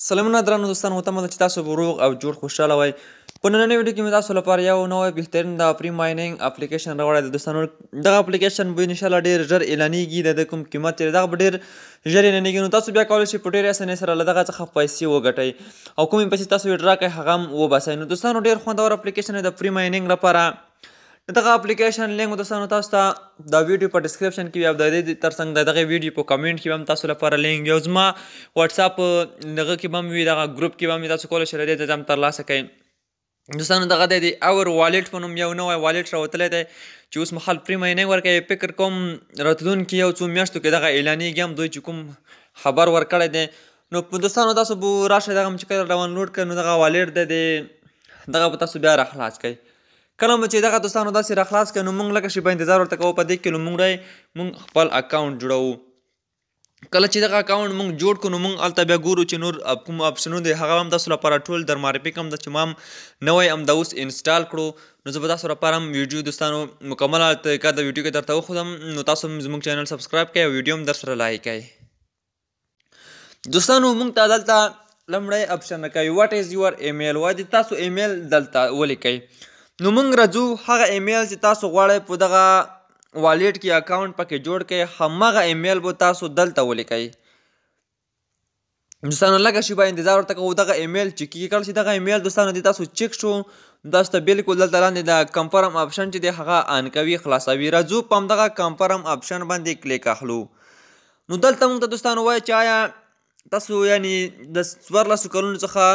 سلامونه درنو دوستانو، تمه ده چې تاسو به روغ او جوړ خوشحاله وئ. په نننۍ ویډیو کې مې تاسو لپاره یو نوی بهترین د free mining application راوړی دی. دوستانو، دغه اپلیکیشن به انشاءالله ډېر ژر اعلانیږي. د ده کوم قیمت چې دغه به ډېر ژر اعلانیږي، نو تاسو بیا کولی شئ په ډېرې اسانۍ سره له دغه څخه پیسې وګټئ او کومې پیسې تاسو withdraw کړئ هغه هم وباسئ. نو دوستانو، ډېر خوندور اپلیکیشن دی د free mining لپاره. دغه اپلیکیشن لینک دوستانو تاسو ته د ویډیو په description کې وي او د دې ترڅنګ د دغه ویډیو په کمنټ کې هم تاسو لپاره لینک وي او زما واتساپ دغه کې به هم وي، دغه ګروپ کې به هم وي. تاسو کولی شئ له دې ځایه هم ترلاسه کړئ. دوستانو، دغه دی د اور wallet په نوم یو نوی wallet راوتلی دی چې اوس مهال free mining ورکوي. فکر کوم راتلونکي یو څو میاشتو کې دغه اعلانیږي هم، دوی چې کوم خبر ورکړی دی. نو دوستانو، تاسو به راشئ دغه چې کله download کړئ، نو دغه wallet دی دغه به تاسو بیا راخلاص کړئ. کله مو چې دغه دوستانو داسې راخلاص کړئ، نو موږ لږه شېبه انتظار ورته کوو. په دې کې لومړی موږ خپل اکاونټ جوړوو. کله چې دغه اکاونټ موږ جوړ کړو، نو موږ هلته بیا ګورو چې نور کوم اپشنونه دي، هغه هم تاسو لپاره ټول در معرفي کوم. چې ما هم نوی هم دا اوس install کړو، نو زه به تاسو لپاره هم ویډیو دوستانو مکمله طریقه د ویډیو کې درته وښودم. نو تاسو هم زموږ channel subscribe کړئ او ویډیو هم در سره like کړئ. دوستانو، موږ ته دلته لومړی option راکوي، "What is your email?" وایي د تاسو ایمیل دلته ولیکئ. نو موږ راځو هغه ایمیل چې تاسو غواړئ په دغه wallet کې اکاونټ پکې جوړ کړئ، هماغه ایمیل به تاسو دلته ولیکئ. دوستانو، لږه شېبه انتظار ورته کوو، دغه ایمیل چک کېږي. کله چې دغه ایمیل دوستانو د تاسو چک شو، تاسو ته بالکل دلته لاندې د confirm option چې دی هغه on کوي، خلاصوي. راځو په همدغه confirm option باندې کلیک اخلو. نو دلته موږ ته دوستانو وایي چې آیا تاسو یعنی د 14 کلونو څخه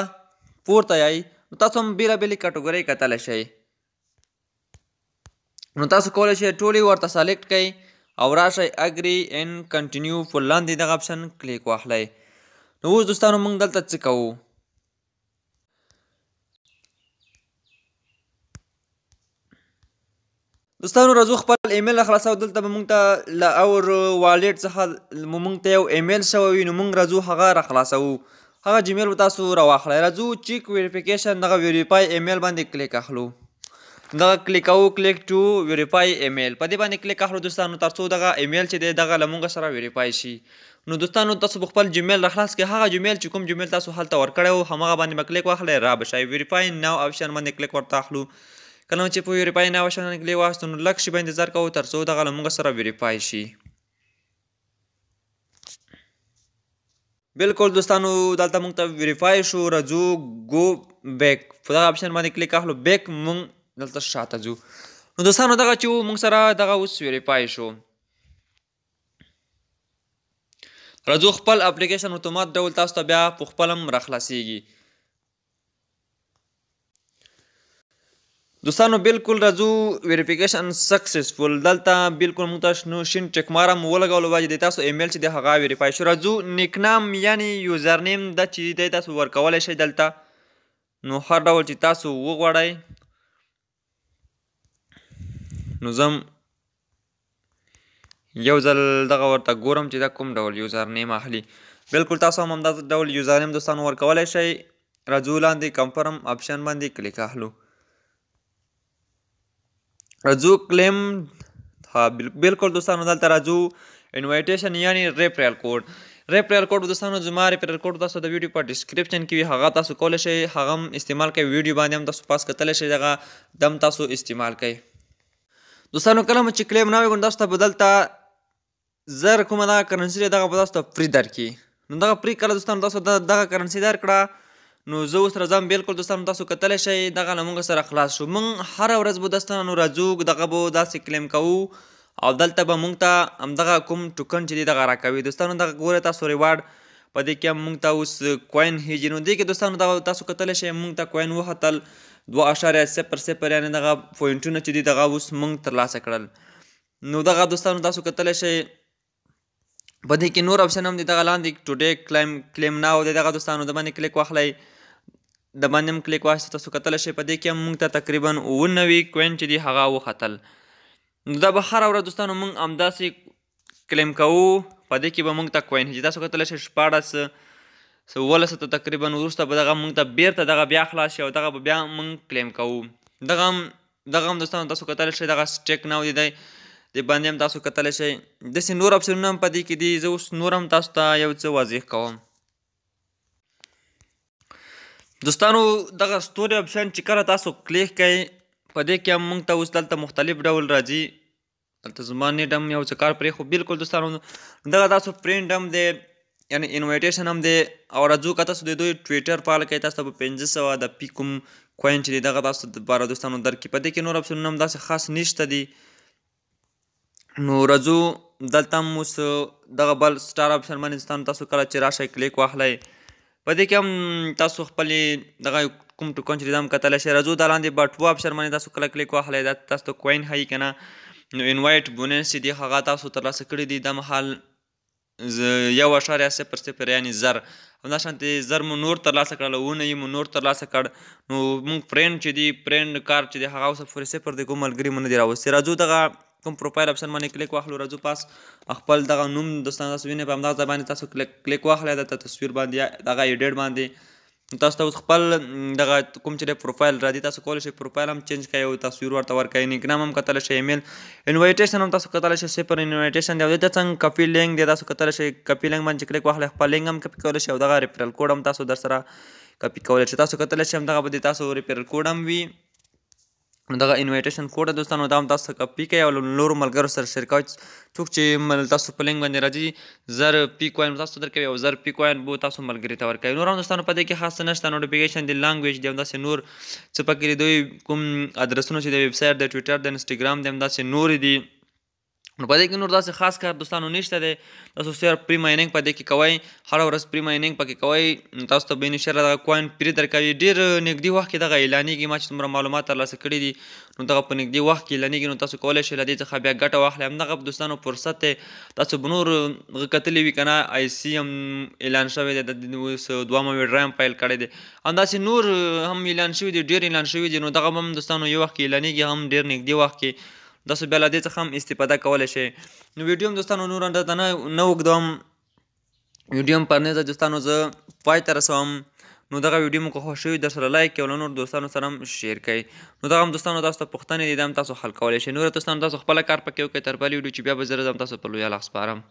پورته یئ؟ نو تاسو هم بېلابېلې کټګورۍ کتلی شئ. نو تاسو کولی شئ ټولې ورته select کړئ او راشئ agree and continue په لاندې دغه option کلیک واخلئ. نو اوس دوستانو، موږ دلته څه کوو؟ دوستانو، راځو خپل ایمیل خلاصو. دلته به موږ ته له اور wallet څخه موږ ته یو ایمیل شوی وي، نو موږ راځو هغه را خلاصوو. هغه جیمیل به تاسو راواخلئ. راځو check verification دغه verify email باندې کلیک اخلو. دغه کلیک کوو، click to verify email، په دې باندې کلیک اخلو دوستانو، ترڅو دغه ایمیل چې دی دغه له موږ سره verify شي. نو دوستانو، تاسو به خپل جیمیل راخلاص کړئ. هغه جیمیل چې کوم جیمیل تاسو هلته ورکړی و، هماغه باندې به کلیک واخلئ، را به شئ. verify now option باندې کلیک ورته اخلو. کله چې په verify now option باندې کلیک واخیستو، نو لږ شېبه انتظار کوو ترڅو دغه له موږ سره verify شي. بالکل دوستانو، دلته موږ ته verify شو. راځو go back په دغه option باندې کلیک اخلو. back موږ دلته شاته ځو. نو دوستانو، دغه چې موږ سره دغه اوس verify شو، راځو خپل اپلیکیشن اتومات ډول تاسو ته بیا په خپل هم راخلاصیږي. دوستانو، بالکل راځو verification successful. دلته بالکل موږ ته شنو شین check mark هم ولګولو، وایي د تاسو ایمیل چې دی هغه verify شو. راځو nickname یعنی username دا چې دی تاسو ورکولی شئ دلته. نو هر ډول چې تاسو وغواړئ. نو زه یو ځل دغه ورته ګورم چې دا کوم ډول username اخلي. بالکل تاسو هم همدا ډول username دوستانو ورکولی شئ. راځو لاندې confirm option باندې کلیک اخلو. راځو claim. ها، بالکل دوستانو، دلته راځو invitation یعنی referral code. Referral code دوستانو، زما referral code تاسو د ویډیو په description کې وي، هغه تاسو کولی شئ هغه هم استعمال کړئ. ویډیو باندې هم تاسو پاس کتلی شئ، دغه دم تاسو استعمال کړئ. دوستانو، کله مو چې claim now وکړو، تاسو ته به دلته 1000 کومه دغه currency دی، دغه به تاسو ته free درکړي. نو دغه free کله دوستانو تاسو دغه currency درکړه، نو زه اوس راځم. بالکل دوستانو، تاسو کتلی شئ دغه له موږ سره خلاص شو. موږ هره ورځ به دوستانو راځو، دغه به داسې claim کوو او دلته به موږ ته همدغه کوم ټوکن چې دی دغه راکوي. دوستانو، دغه ګوره تاسو reward، په دې کې هم موږ ته اوس coin خیژي. نو دې کې دوستانو دغه تاسو کتلی شئ، موږ ته coin وختل 2.00، یعنې دغه پوینټونه چې دي دغه اوس موږ ترلاسه کړل. نو دغه دوستانو تاسو کتلی شئ، په دې کې نور option هم دی. دغه لاندې today claim، claim now دی، دغه دوستانو د باندې کلیک واخلئ. د باندې هم کلیک واخیست، تاسو کتلی شئ په دې کې هم موږ ته تقریبا 97 coin چې دی هغه وختل. نو دا به هره ورځ دوستانو موږ همداسې claim کوو، په دې کې به موږ ته coin چې تاسو کتلی شئ 16 17 ته تقریبا وروسته به دغه موږ ته بیرته دغه بیا خلاص شي او دغه به بیا موږ claim کوو. دغه هم دوستانو تاسو کتلی شئ، دغه stake now دی د باندې هم تاسو کتلی شئ. داسې نور اپشنونه هم په دې کې دي. زه اوس نور هم تاسو ته یو څه واضح کوم. دوستانو دغه ستوري اپشن چې کله تاسو کلیک کړئ، په دې کې هم موږ ته اوس دلته مختلف ډول راځي. دلته زما نیټ هم یو څه کار پرې، خو بالکل دوستانو دغه تاسو فرینډ هم دی، یعنی انویټیشن هم دی. او راځو که تاسو د دوی ټویټر فعال کړئ، تاسو ته به 500 د پی کوم کوین چې دی دغه تاسو دپاره دوستانو درکړي. په دې کې نور اپشنونه هم داسې خاص نشته دي. نو راځو دلته هم اوس دغه بل سټار اپشن باندې دوستانو تاسو کله چې راشئ کلیک واخلئ، په دې کې هم تاسو خپلې دغه کوم ټوکن چې دی هم کتلی شئ. راځو دا لاندې بټو اپشن باندې تاسو کله کلیک واخلئ، دا تاسو ته کوین ښیي که نه. نو انوایټ بونس چې دی هغه تاسو ترلاسه کړي دي دا مهال 1.00 یعنی 1000. همدا شانتې 1000 مو نور ترلاسه کړل، 9 یې مو نور ترلاسه کړ. نو موږ فرینډ چې دی، فرینډ کار چې دی هغه اوس پورې صفر دی، کوم ملګري مو نه دي راوستي. راځو دغه کوم پروفایل اپشن باندې کلیک واخلو. راځو پاس خپل دغه نوم دوستان تاسو وینئ، په همدغه ځای باندې تاسو کلیک واخلئ، دلته تصویر باندې دغه ایډیټ باندې تاسو ته اوس خپل دغه کوم چې دی پروفایل راځي، تاسو کولی شئ پروفایل هم چینج کړئ او تصویر ورته ورکړئ. نیکنام هم کتلی شئ، ایمیل انوایټیشن هم تاسو کتلی شئ، صفر انوایټیشن دی. او دلته څنګه کپي لینک دی، تاسو کتلی شئ کپي لینک باندې کلیک واخلئ، خپل لینک هم کپي کولی شئ او دغه ریفرل کوډ هم تاسو در سره کپي کولی شئ. تاسو کتلی شئ همدغه به د تاسو ریفرل کوډ هم وي. نو دغه انوایټیشن کوډ دوستانو دا هم تاسو کپي کړئ او له نورو ملګرو سره شریک کوئ، څوک چې تاسو په لینک باندې راځي 1000 پی کوین تاسو درکوي او 1000 پی کوین به تاسو ملګري ته ورکوي. نور هم دوستانو په دې کې خاص څه نشته، نوټیفیکیشن دی، لانګویج دی، همداسې نور څه پکې دي، دوی کوم ادرسونه چې د ویب سایټ د ټویټر د انسټاګرام دی همداسې نورې دي. نو په دې کې نور داسې خاص کار دوستانو نشته دی. تاسو صرف پری ماینینګ په دې کې کوئ، هره ورځ پری ماینینګ پکې کوئ، تاسو ته به ان شاء الله دغه کوین پری درکوي. ډېر نږدې وخت کې دغه اعلانېږي، ما چې څومره معلومات ترلاسه کړي دي نو دغه په نږدې وخت کې اعلانېږي. نو تاسو کولی شئ له دې څخه بیا ګټه واخلئ. همدغه دوستانو فرصت دی، تاسو به نور هغه کتلي وي که نه، آی سي هم اعلان شوی دی، د اوس دویمه ویډرا هم پیل کړی دی، همداسې نور هم اعلان شوي دي، ډېر اعلان شوي دي. نو دغه هم دوستانو یو وخت کې اعلانېږي، هم ډېر نږدې وخت کې تاسو بیا له دې څخه هم استفاده کولی شئ. نو ویډیو هم دوستانو نور درته نه اوږدوم، ویډیو هم پر نېزه دوستانو زه پای ته رسوم. نو دغه ویډیو مو که خوښ شوي در سره لایک کړئ او له نورو دوستانو سره هم شیر کړئ. نو دغه هم دوستانو تاسو ته پوښتنې دي، دا هم تاسو حل کولی شئ. نور دوستانو تاسو خپله کار پکې وکړئ. تر بلې ویډیو چې بیا به زه راځم، تاسو په لوی الله سپارم.